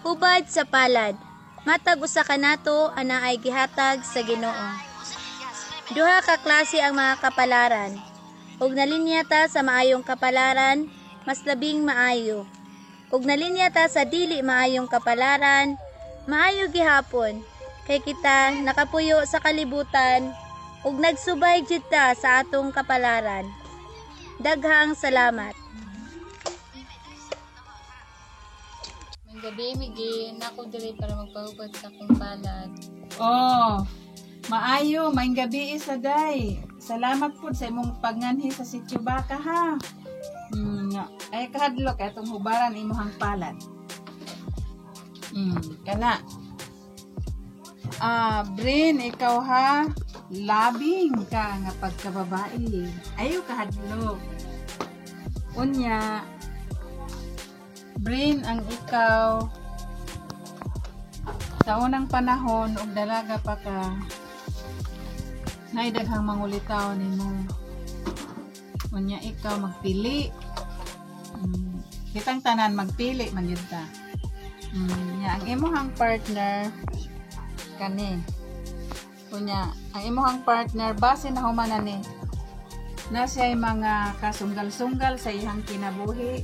Hubad sa palad. Matag usa kanato anaay gihatag sa Ginoo. Duha ka klase ang mga kapalaran. Ug nalinya ta sa maayong kapalaran, mas labing maayo. Ug nalinya ta sa dili maayong kapalaran, maayo gihapon kay kita nakapuyo sa kalibutan ug nagsubay jud ta sa atong kapalaran. Daghang salamat. May gabi, Migi. Nako diri para magpahubad sa akong palad. Oh, maayo, maayong gabi isa day. Salamat pud sa imong pagnganhi sa Sitio Baka ha. Nga. Ay kahadlok atong hubaran imuhang palad. Kana. Ah, Brin, ikaw ha, labing ka nga pagkababae. Ayo kahadlok. Unya, Brin, ang ikaw sa unang panahon og dalaga pa ka, naay daghang mangulitaw nimo. Unya ikaw magpili. Kitang tanan magpili man gyud ta. Nya ang imuhang partner kani. Unya ang imuhang partner base na human na ni. Na siya'y mga kasunggal-sunggal sa iyang kinabuhi.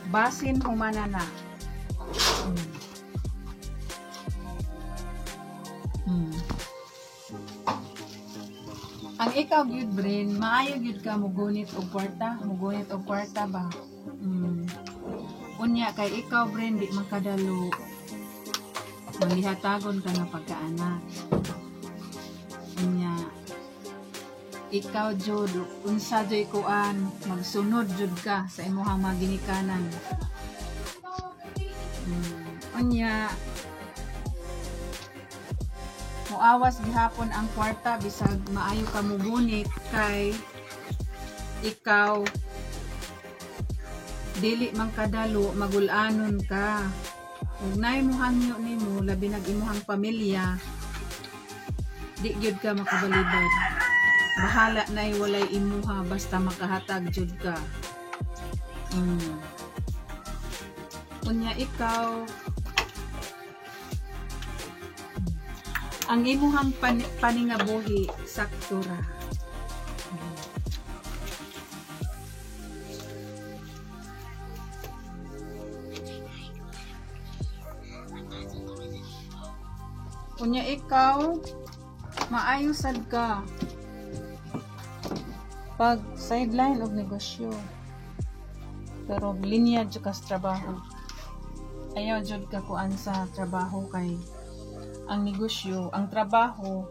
Basin humana na. Ang ikaw gyud Brin, maayo gyud ka mugunit og kwarta, mugunit og kwarta ba. Unya kay ikaw Brin di man kadalo manghihatagon ka nga pagkaanak. Unya ikaw jud unsa joy kuan, magsunod jud ka sa imuhang mga ginikanan. Unya muawas gihapon ang kwarta bisag maayo ka mugunit kay ikaw dili man kadalo magul-anon ka. Ug naay mohangyo nimo labi nag imuhang pamilya, di gyud ka makabalibad. Bahala na'y walay imuha basta makahatag jud ka. Unya ikaw ang imuhang paningabuhi sakto ra. Unya ikaw maayo sad ka pag sideline og negosyo, pero linya jud ka sa trabaho. Ayaw jud ka kuan sa trabaho kay ang negosyo, ang trabaho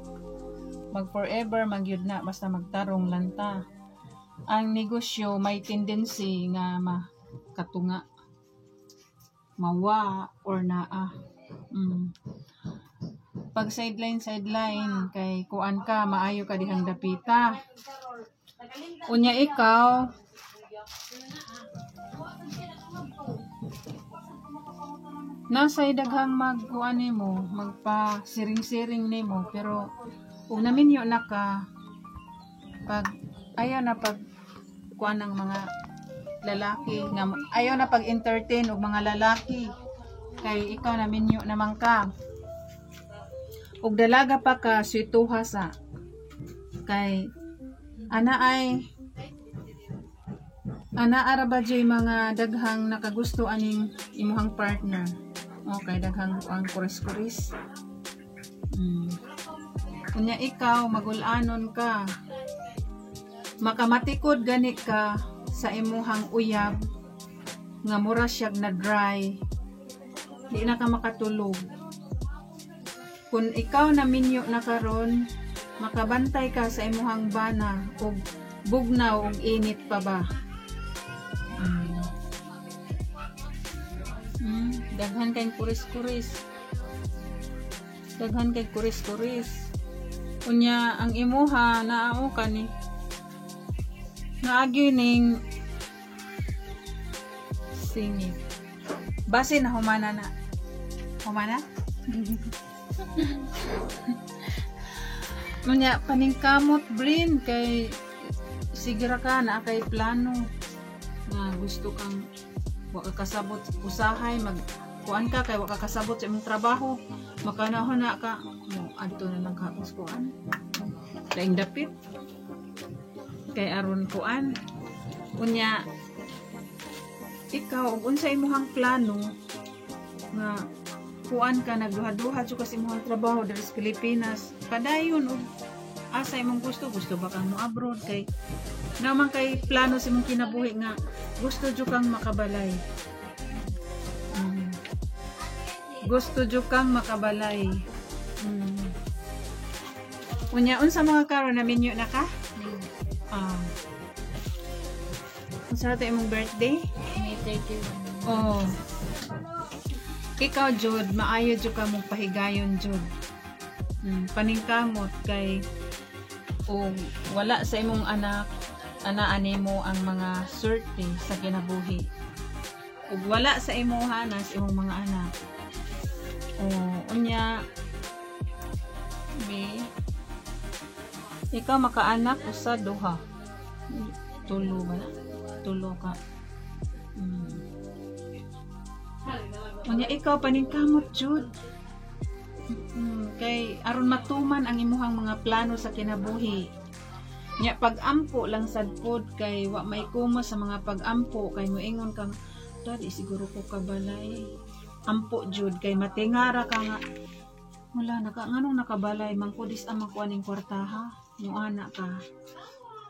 mag forever magyud na basta magtarong lanta. Ang negosyo may tendency nga makatunga, mawa or naa. Pag sideline sideline kay kuan ka, maayo ka dihang dapita. Unya ikaw nasa daghang magkuan nimo, magpa siring-siring nimo, pero ug naminyo na ka pag ayaw na pag kuan ng mga lalaki nga ayaw na pag entertain og mga lalaki kay ikaw naminyo naman ka. Ug dalaga pa ka swituha sa kay ana ay ana ara ba jay mga daghang nakagusto aning imuhang partner. Okay, daghang ang kuris-kuris. Unya ikaw magul-anon ka. Makamatikod gani ka sa imuhang uyab nga mura siyag na dry. Di na ka makatulog. Kung ikaw na minyo na karon, makabantay ka sa imuhang bana og bugnaw og init pa ba. Daghan kay kuris-kuris. Daghan kay kuris-kuris. Unya ang imuha naao kani. Naagi ning singit. Base na humana na. Humana? Unya paningkamot Brin kay sigira ka na kay plano nga gusto kang wa ka kasabot usahay mag Kuan ka kay wa ka kasabot sa imong trabaho, makanahon na ka mo adto na lang ka sa kuan, laing dapit kay aron kuan. Unya ikaw, ug unsa imong plano nga kuan ka, nagduha-duha jud ka sa imong trabaho diri sa Pilipinas, padayon og asa imong gusto? Gusto ba kang mo abroad? Kay naman kay plano sa imong kinabuhi nga gusto jud kang makabalay. Gusto jud kang makabalay. Unya unsa mga karon, na minyo na ka? Ah. Unsa to imong birthday? May 31. Oh. Ikaw jud, maayo jud ka mong pahigayon jud. Paningkamot kay og wala sa imong anak, anaan nimo ang mga swerte sa kinabuhi. Ug wala sa imuha, nas imong mga anak. Oh, unya be ikaw makaanak usa, duha, tulo ba na? Tulo ka. Unya ikaw, paningkamot jud. Kay aron matuman ang imuhang mga plano sa kinabuhi. Nya pag-ampo lang sad pod kay wa may kuma sa mga pag-ampo kay moingon kang dali siguro ko kabalay. Ampo jud kay matingara ka nga wala naka, nganong nakabalay man ko, dis ang makuha ning kwartaha, muana ka.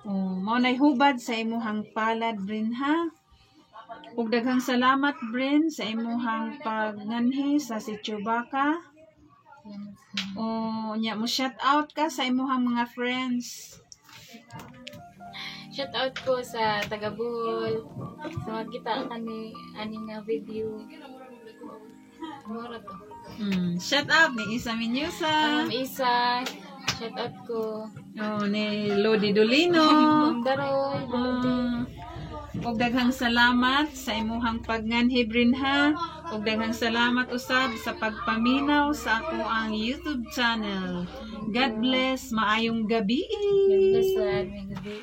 Oh, mao nay hubad sa imuhang palad, Brin, ha. Ug daghang salamat, Brin, sa imuhang pagnganhi sa Sitio Baka. O nya mo shout out ka sa imuhang mga friends. Shout out ko sa taga Bohol. Sa makita kani ani nga video. Mura to. Shout out ni Isa Minyusa. Isa, shout out ko. Oh, ni Lodi Dolino. Ma'am Daroy. Ug daghang salamat sa imuhang pagnganhi, Brin, ha. Ug daghang salamat usab sa pagpaminaw sa ako ang YouTube channel. God bless, maayong gabi. God bless sa aming gabi.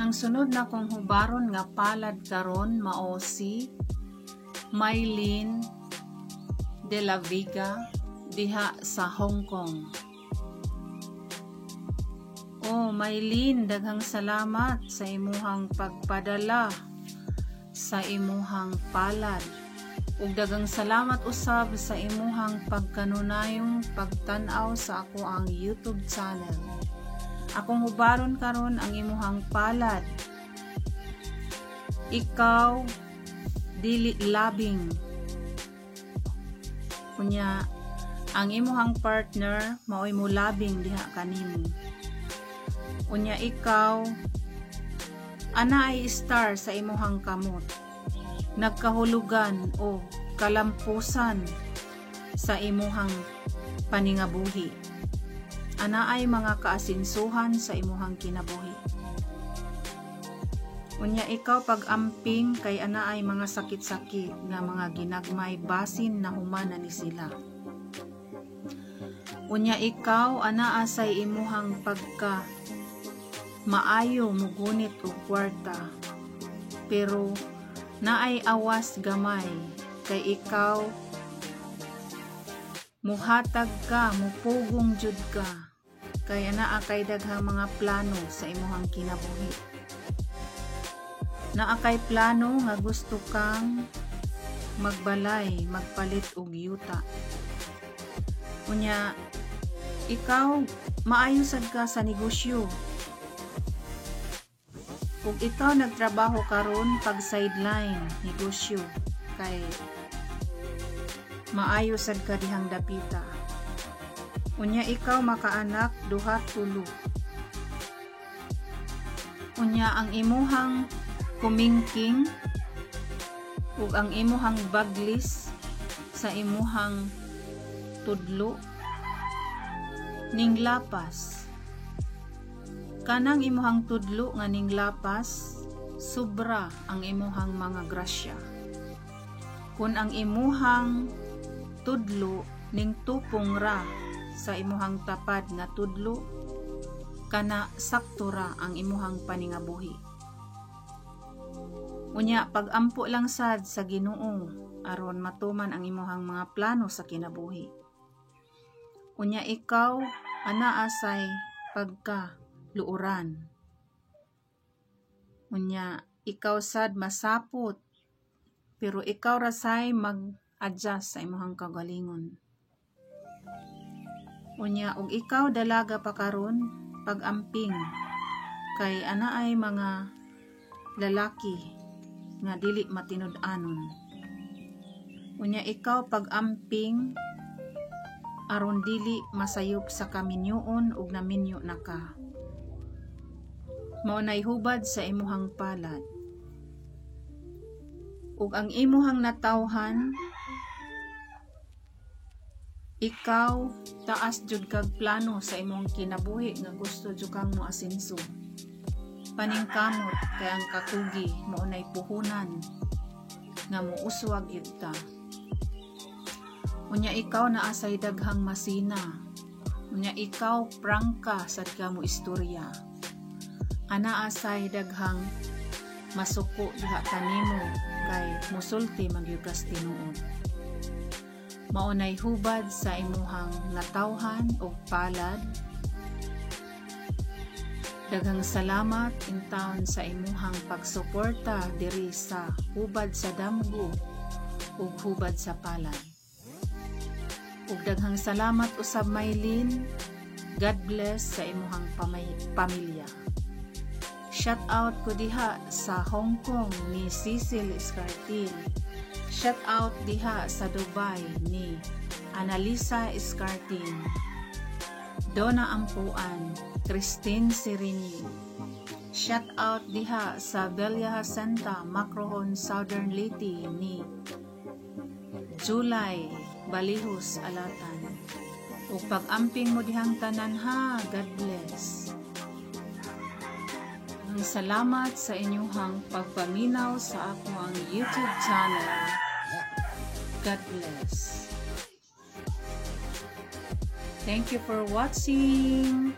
Ang sunod na kong hubaron nga palad karon mao si Mylene de la Vega diha sa Hong Kong. Oh, Mylene, daghang salamat sa imuhang pagpadala sa imuhang palad. Ug daghang salamat usab sa imuhang pagkanunayong pagtan-aw sa ako ang YouTube channel. Akong hubaron karon ang imuhang palad. Ikaw dili labing. Unya ang imuhang partner maoy mo labing diha kanimo. Unya ikaw, ana ay star sa imuhang kamot. Nagkahulugan o kalampusan sa imuhang paningabuhi. Ana ay mga kaasinsuhan sa imuhang kinabuhi. Unya ikaw, pag-amping kay ana ay mga sakit-sakit nga mga ginagmay, basin na humana ni sila. Unya ikaw, ana asay imuhang pagka maayo mugunit og kwarta. Pero naay awas gamay kay ikaw muhatag ka, mupugong jud ka. Kay anaa kay daghang mga plano sa imuhang kinabuhi. Naa kay plano nga gusto kang magbalay, magpalit og yuta. Unya ikaw, maayo sad ka sa negosyo. Kung ikaw nagtrabaho karon, pag sideline negosyo kay maayo sad ka dihang dapita. Unya ikaw makaanak duha, tulo. Unya ang imuhang kumingking ug ang imuhang baglis sa imuhang tudlo ning lapas. Kanang imuhang tudlo nga ning lapas, sobra ang imuhang mga grasya. Kun ang imuhang tudlo ning tupong ra sa imuhang tapad nga tudlo, kana sakto ra ang imuhang paningabuhi. Unya pagampo lang sad sa Ginoo aron matuman ang imuhang mga plano sa kinabuhi. Unya ikaw anaa say pagka luoran. Unya ikaw sad masapot, pero ikaw ra say mag-adjust sa imuhang kagalingon. Unya og ikaw dalaga pa karon, pag-amping kay anaay mga lalaki nga dili matinud-anon. Unya ikaw pag-amping aron dili masayop sa kaminyoon og naminyo na ka. Mao nay hubad sa imuhang palad. Ug ang imuhang natawhan, ikaw taas jud kag plano sa imong kinabuhi nga gusto jud kang moasenso. Paningkamot kay ang kakugi mao nay puhunan nga mouswag gyud ta. Unya ikaw naa say daghang masina. Unya ikaw prangka sad ka mo istorya. Anaa say daghang masuko diha kanimo kay musulti man gyud kas tinuod. Mao nay hubad sa imuhang natawhan og palad. Daghang salamat intawon sa imuhang pagsuporta diri sa Hubad sa Damgo ug Hubad sa Palad. Ug daghang salamat usab, Mylene. God bless sa imuhang pamilya. Shout out ko diha sa Hong Kong ni Cecil Escartin. Shout out diha sa Dubai ni Annalisa Escartin, Donna Ampuan, Christine Sereni. Shout out diha sa Bella Jacinta, Macrohon, Southern Leyte ni July Balihos Alatan. Ug pag-amping mo dihang tanan ha, God bless. Ang salamat sa inyuhang pagpaminaw sa akoang YouTube channel. God bless. Thank you for watching.